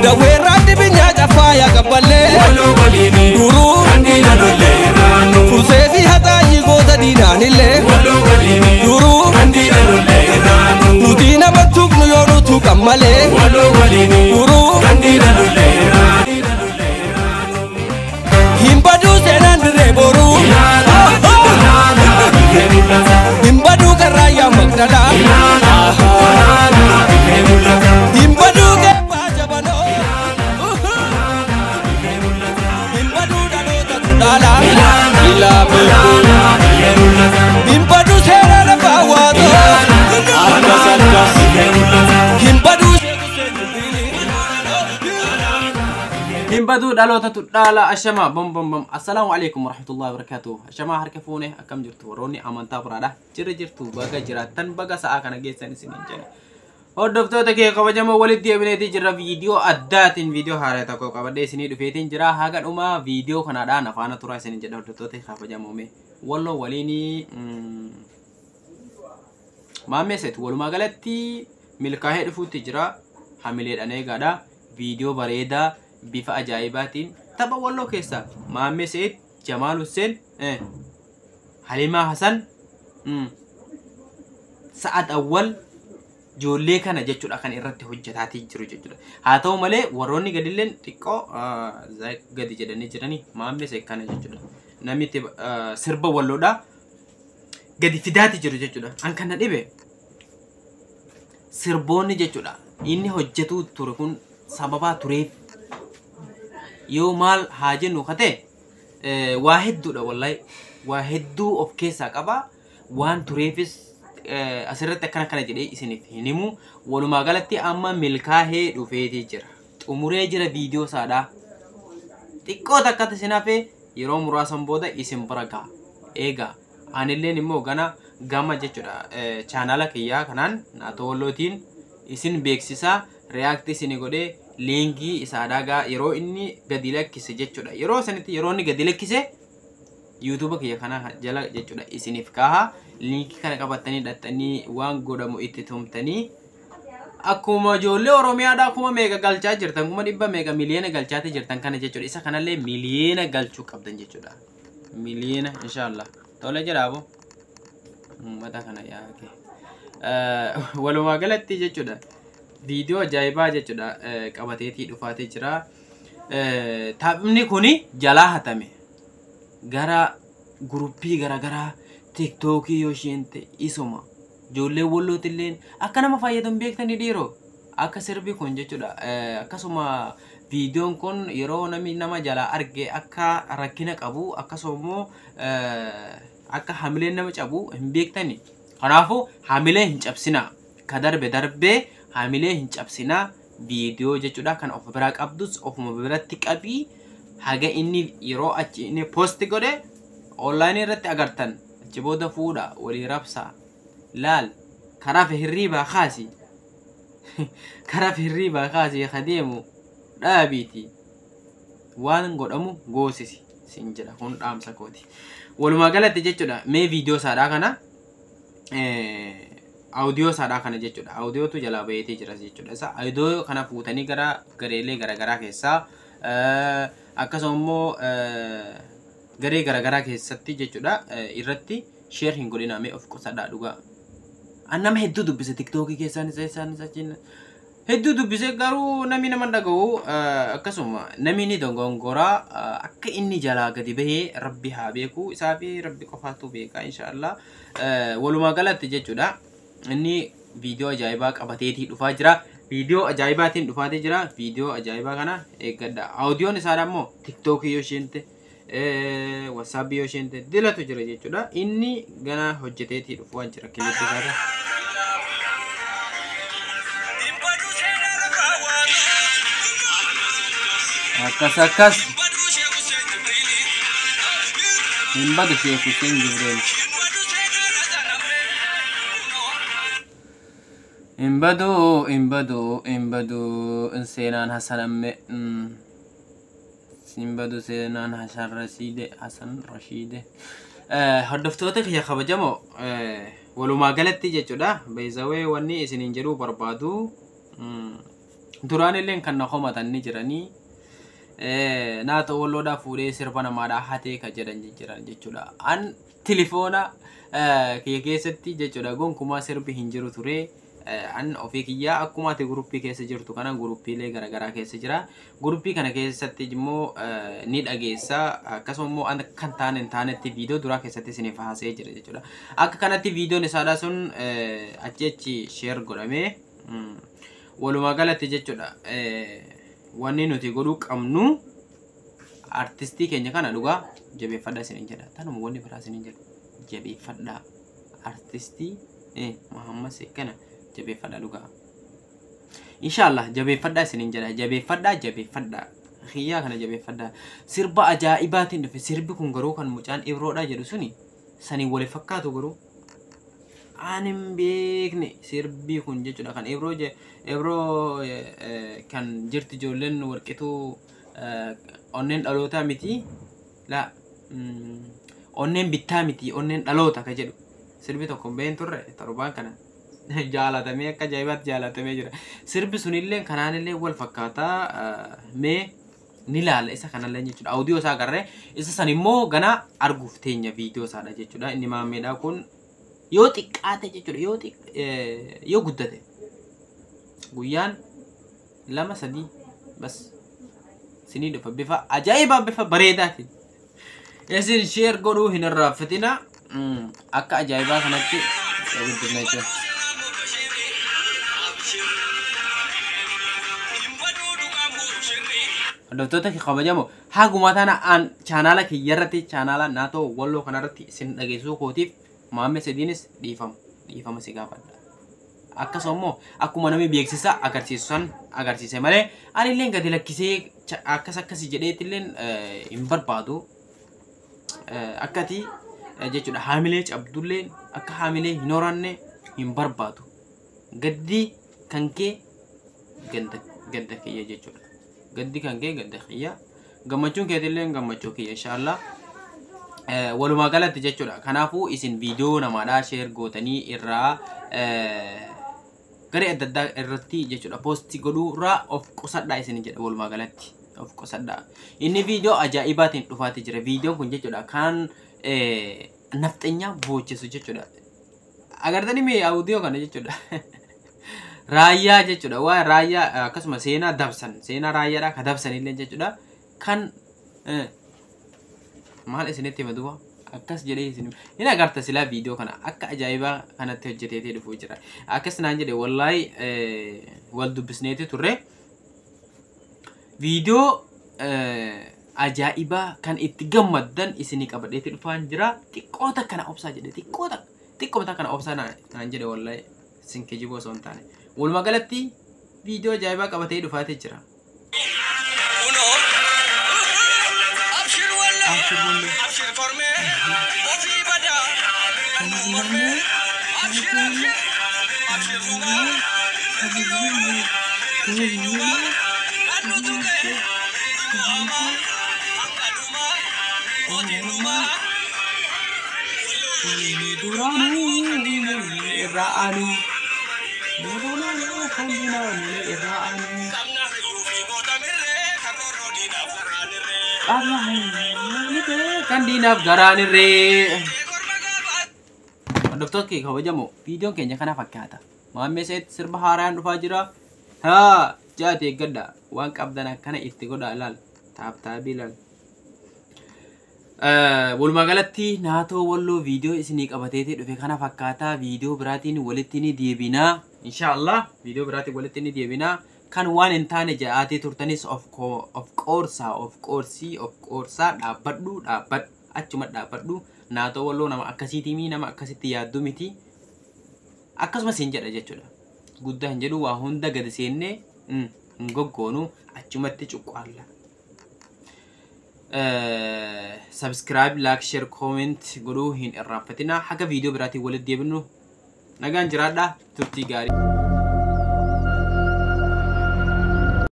Daweerraa dibinyaa cafaa qabballee duruu fursee fi haxaayyi goota diinaanillee duruu nuti nama tuqnu yoo nu tuqan malee duruu hin baduu seenaan dirree boruu hin baduu karraayyaa magdalaa hin baduu geebbaa jabanoo hin baduu dhaloota tudhaalaa ilaa beekuu hin baduu seera lafaa waatoo Akkas akkas. Hin baduu Hin baduu dhaloota tudhaala ashama bom bom bom. Assalaamu alaikum warahmatullahi wabarakatuh. Ashamaa harka fuune, akkam jirtu warroonni amantaa biraadha? Jirra jirtu, baga jiraattan, baga sa'aa kana geessan isiniin jedhe. Hordoftoota kee kabajamoo, walitti deebineetii jirra viidiyoo addaatiin. Viidiyoo haaraa tokko qabadhee isinii dhufeetiin jira. Haga dhumaa viidiyoo kanaadhaan afaana turaa isiniin jedha. Hordoftoota kabajamoo, mee walloo waliinii Maammee Seet walumaa galatti milkaa'ee dhufuutti jira. Hamileedhaan eegaadha. Viidiyoo bareedaa bifa ajaa'ibaatiin tapha walloo keessaa Maammee Seet, Jamaal Hussein, Halimaa Hasan, Sa'ad Awwal, ijoollee kana jechuudha kan irratti hojjetaatii jiru jechuudha. Haa ta'u malee warroonni gadilleen xiqqoo gadi jedhanii jiranii Maammee Seet kana jechuudha. Namni itti sirba walloodhaa gadi fidaati jiru jechuudha. An kana dhibe sirboonni jechuudha. Inni hojjetuu ture kun sababaa tureef yoo maal haa jennu kate waa hedduudha, wallahi waa hedduu of keessaa qaba. Waan tureefis asirratti akkana kana jedhee isiniif hin himu. Walumaa galatti amma milkaa'ee dhufeetii jira, xumuree jira viidiyoo isaadhaa. Xiqqoo takkatti isin hafe, yeroo muraasan booda isin bira ga'a. Eegaa anilleen immoo gana gama jechuudha chaanala kiyyaa kanaan Naatoo Wallootiin isin beeksisaa, react isin godhee liinkii isaadhaa gaa yeroo inni gadi lakkise jechuudha. Yeroo sanitti, yeroo inni gadi lakkise, yuutuuba kiyya kana jala jechuudha isiniif kaaha. Liinkii kana qabatanii dhaxxanii waan godhamu itti tumtanii akkuma ijoollee Oromiyaadhaa 10,000 galchaa jirtan, 100,000 miliyoona galchaatee jirtan kana jechuudha. Isa kanallee miliyoona galchuu qabdan jechuudha. Miliyoona inshaallah. Tole jedhaabo. Uummata kana yaake. Walumaa galatti jechuudha. Viidiyoo ajaa'ibaa jechuudha qabateetii dhufaatee jira. Taphni kuni jalaa hatame. Gara guruppii garaagaraa Tiktookii yoo isheen ta'e isuma. Ijoollee wallootilleen akka nama fayyadu hin beektanii dhiiroo. Akka sirbi kun jechuudha. Akkasuma viidiyoon kun yeroo namni nama jalaa arge akka rakkina qabu, akkasuma immoo akka hamileen nama cabu hin beektani. Kanaafuu hamilee hin cabsinaa. Ka darbe darbee, hamilee hin cabsinaa. Viidiyoo jechuudha kan of biraa qabdus ofuma biratti qabii, haga inni yeroo achi inni post godhe onlaayinii irratti agartan achi booda fuudha walii rabsaa. Laal, karaa fi hirriibaa kaasi, karaa fi hirriibaa kaasi ka deemu dhaabiiti waan godhamu goosisi sin jedha. Kun dhaamsa kooti. Walumaa galatti jechuudha, mee viidiyoo isaadhaa kana, audio isaadhaa kana jechuudha. Audiyootu jalaa baheetee jira jechuudha. Isa audio kana fuutanii gara gareelee garaagaraa keessaa, akkasuma immoo garee garaagaraa keessatti jechuudha irratti share hin godhinaa, mee of qusadhaa dhugaa. An nama hedduu dubbise, Tiktookii keessaan isa isaan isa achiin hedduu dubbise, garuu namni nama dhaga'u. Akkasuma namni ni dongongoraa. Akka inni jalaa gadi bahee rabbi haa beeku, isaa fi rabbi qofaatu beeka inshaallah. Walumaa galatti jechuudha inni viidiyoo ajaa'ibaa qabateetii dhufaa jira. Viidiyoo ajaa'ibaatiin dhufaatee jira. Viidiyoo ajaa'ibaa kana eeggadha. Audiyoon isaadha immoo Tiktookii yoo isheen ta'e, Watsaappii yoo isheen ta'e dilatu jira jechuudha. Inni gana hojjeteetii dhufuu jira kilippii isaadha. Hin baduu seenaa lafaa waatoo Akkas akkas. Hin baduu Sheek Hussein Jibriili. Hin badu Sheek Hussein Jibriil. Hin baduu seenaa Hasan Ammee. Hin badu, hin badu, hin badu seenaan Hasan Ammee. Hin badu seenaan Hasan Rasiide, Hasan Rashiide. Hordoftoota kiyya kabajamoo, walumaa galatti jechuudha. Beezawee wanni isiniin jedhuu barbaadu Duraan illee kan na komatan ni jiranii. Naatoo Walloodhaa fuudhee sirba namaadhaa hatee kan jedhan jiran jechuudha. An tilifoona kiyya keessatti jechuudha gonkumaa sirbi hin jiru ture. An ofii kiyyaa akkuma ati guruppii keessa jirtu kana guruppiilee garaagaraa keessa jira. Guruppii kana keessatti immoo ni dhageessa. Akkasuma immoo kan taane hin taanetti viidiyoo duraa keessatti isiniif haasa'ee jira jechuudha. Akka kanatti viidiyoon isaadhaa sun achi achi sheer godhamee walumaa galatti jechuudha. Wanni nuti godhuu qabnu artistii keenya kana dhugaa jabeeffadhaa isiniin jedha. Tanuma wanni biraa isiniin jedhu jabeeffadhaa. Artistii Muhammad Said kana jabeeffadhaa dhugaa. Inshaallah jabeeffadhaa isiniin jedha. Jabeeffadhaa jabeeffadhaa. Xiyyaa kana jabeeffadhaa. Sirba ajaa'ibaatiin dhufe. Sirbi kun garuu kan mucaan Ibroodhaa jedhu suni saniin wal fakkaatu garuu. Ani hin beekne sirbi kun jechuudha kan Ibroo kan jirti ijoolleen warqituu onneen dhalootaa miti la onneen bittaa miti onneen dhaloota ka jedhu sirbi tokko hin turre torbaan kana jaalatamee akka ajaa'ibaatti jaalatamee jira. Sirbi sunillee kanaanillee wal fakkaataa mee ni laala isa kanallee jechuudha. Audio isaa agarree isa san immoo gana arguuf teenya viidiyoo isaadha jechuudha. Inni maammeedhaa kun yoo xiqqaate jechuudha yoo guddate guyyaan 2 3 bas sinii dhufa bifa ajaa'ibaa bifa bareedaatiin. Isin sheer godhuu hin irraanfatina. Akka ajaa'ibaa kanatti guddifna jechuudha. Hordoftoota kabajamoo haguma tana an chaanaala kiyyarratti chaanaala Naatoo Walloo kanarratti isin dhageessuu kootiif Muhammad Saidiinis dhiifama si gaafadha. Akkasuma immoo akkuma namni beeksisa agarsiisu san agarsiise malee anillee gadi lakkisee akkas akkasi jedheetillee hin barbaadu. Akkati jechuudha haamilee cabdullee akka haamilee hin horanne hin barbaadu. Gaddi kan kee gadda kiyya jechuudha. Gaddi kan kee gadda kiyya. Gammachuun keetillee gammachuu kiyya inshaallah. Walumaa galatti jechuudha. Kanaafuu isin viidiyoo namaadhaa sheer gootanii irraa garee adda addaa irratti jechuudha poostii godhuu irraa of qusadhaa isin jedha walumaa galatti of qusadhaa. Inni viidiyoo ajaa'ibaatiin dhufaatii jira. Viidiyoon kun jechuudha kan nafxanyaa boochisu jechuudha. Agartanii mee audio kana jechuudha. Raayyaa jechuudha. Waa raayyaa akkasuma seenaa dabsan seenaa raayyaadhaa ka dabsan illee jechuudha. Kan maal isinitti hima duuba akkas jedhee isin hin agarta silaa viidiyoo kana akka ajaa'ibaa kanatti hojjeteetee dhufuu jira. Akkas naan jedhe wallaahi wal dubbisneeti turre viidiyoo ajaa'ibaa kan itti gammaddan isinii qabadheeti dhufaan jira. Xiqqoota kana obsaa jedhe xiqqoota kana obsaa naan jedhe wallaahi isin kijiboo osoo hin taane. Walumaa galatti viidiyoo ajaa'ibaa qabatee dhufaatee jira. Abshir kormee ofii badaa mormee abshir abshir abshir dhugaa keenyumaa annutu ga'e mo'amaa akka dhumaa mootiinumaa Duraanuu irraa aanuu kan diinaa irraa aanuu. Qabna fi goota mirree kan roorroo diinaaf garaan irree. Kan diinaaf garaan irree. Hordoftoota kee kabajamoo viidiyoon keenya kana fakkaata. Muhammad Said sirba haaraan dhufaa jira. Haa jaate eeggadha waan qabdan akkana itti godhaa ilaal taaptaabii ilaal. Walumaa galatti Naatoo Walloo viidiyoo isinii qabateetii dhufe kana fakkaataa viidiyoo biraatiin walitti ni deebinaa. Inshaallah viidiyoo biraatiin walitti ni deebinaa. Kan waan hin taane ja'aatee turtanis of qoorsaa of qoorsii of qoorsaa dhaabbadhu dhaabbadhu achuma dhaabbadhu. Naatoo Walloo nama akkasiitii nama akkasitti yaaddu miti. Akkasumas hin jedha jechuudha. Guddaa hin jedhu waa hunda gadi seennee hin goggoonu achumatti cuqqaalla. Subscribe, like, share, comment godhuu hin irraanfatina. Haga viidiyoo biraatiin walitti deebinu nagaan jiraadhaa turtii gaarii.